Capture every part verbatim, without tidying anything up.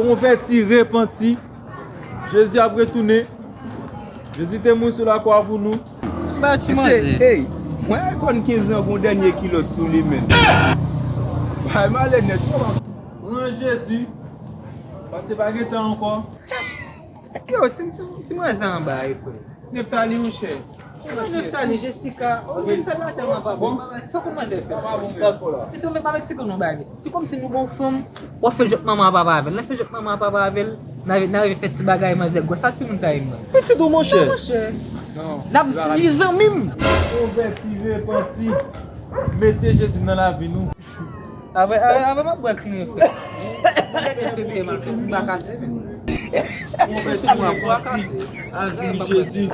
Konvèti, repanti. Jezi ap retounen. Jezi te mouri sou lakwa pou nou. Ba ti manzè. Hey, mwen iPhone kenz lan gon dènye kilòt sou li menm. Bay malè nèt. Pran Jezi. Paske pa gen tan ankò. Yo, ti, ti, ti manzè anba, e frè. Neftali, monchè. Neftali, Jessica, oh, Neftali, atè, mwen pa bon. Sa kòmanse fè. Misye, mwen pa Meksiko, non, bay, mesye. Se kòmsi nou gon fanm, w ap fè jwèt manman papa avè l. Nan fè jwèt manman papa avè l, nan, nan rive fè ti bagay, manzè gwòs. Sa timoun sa ye, mwen. Pitit ou, monchè. Non, monchè. N ap li zanmi m. Konvèti, repanti. Mete Jezi nan lavi nou. Avè, avè, avè m ap bwè kriye, frè. Mwen gen F B M al fè, m pa kase, men. Konvèti, repanti. Al vini Jezi.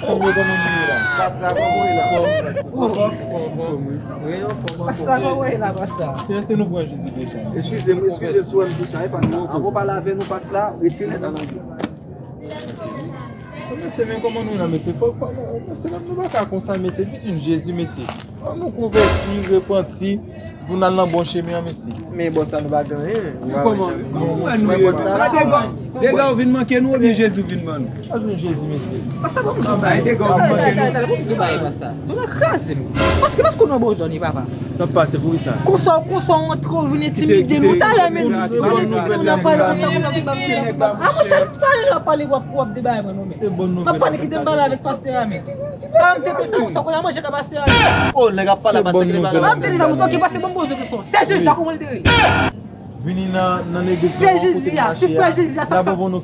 Kòman, kòman nou ye la? Pasta, kòman w ye la? Anfòm, anfòm, anfòm, wi. Reyon fòm, anfòm. Pasta, kòman w ye la, pasta? Se, se nou pran Jezi deja. Eskize m, eskize m si w wè m di sa, e pasta. Anvan w pale avè nou, pasta, retire nèt la nan je. Mesye, men kòman nou ye la, mesye? Fòk, fòk, mesye, nou pa ka konsa, mesye. Pitit Jezi, mesye. Fòk nou konvèti, repanti. Pou n al nan bon chemen an, mesye. Men bò sa nou pa gen anyen. Men kòman? Kòman nou wè nou ye? Sa dega, dega ou vin manke nou oubyen Jezi ou vin ban nou? Sa vin Jezi, mesye. Pasta, bon, nou bay dega ou vin manke nou. Bon, nou bay pasta. Nou va kraze m. Paske, paske nou bon zòn, papa. Sa pase pou ki sa? Konsa, konsa, ou antre, ou vin entimide nou. Sa lè menm. Ou vin entimide nou, n ap pale konsa, konsa, vin ban nou. A, monchè, nou pale, n ap pale, w ap, w ap debay mwen, non, men. Se bon nouvèl. M ap pale, kite m pale avèk pastè a, men. Sa m te konsa, konsa, konsa, manje ka pastè a. Oh, nèg ap pale a pastè ki te pale a. M te di sa, ok, pase bon bozo kesyon. Se Jezi a, kòman l te rele? Vini nan, nan legliz nou an, kote n mache a. Se Jezi a, se frè Jezi a,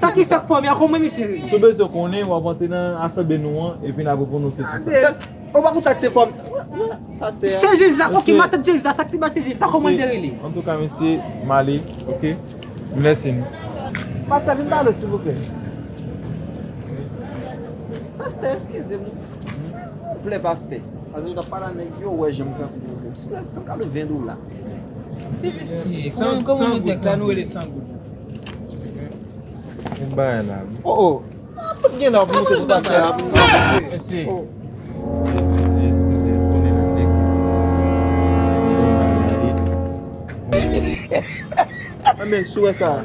sa ki fè fòm yo, kòman misye rele? Si w bezwen konnen, w ap antre nan asanble nou an, epi n ap reponn ou kesyon sa. Ou pa konn sa ki te fòm. Se Jezi a, ok, matant Jezi a, sa ki te bat se Jezi a, kòman l te rele? Antouka, mesye, m ale, ok? Mèsi nou. Pastè, vin pale, silvouplè. Pastè, eskize m. Silvouplè, pastè. Paske yo t ap pale a nèg yo, wè jan m kanpe yo menm. Silvouplè, fè m kado ven dola. Se visye. San, kòman, kòman san goud, sa nou rele san goud. Yon bagay la. Oh, oh. Ah, fout gen la, w ap monte sou pastè a. Mesye. Oh. Mesye, mesye, mesye, mesye, tounen nan legliz. Mesye, tounen nan legliz. Ah, men, sou wè sa.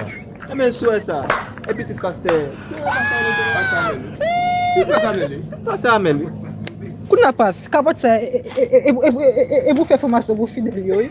Enben, sou wè sa. E pitit pastè. Pastè Amèl, wi. Pitit pastè Amèl, wi. Pastè Amèl, wi. Kounye a pas, kapòt sa, e, e pou fè fòmasyon pou fidèl yo, wi.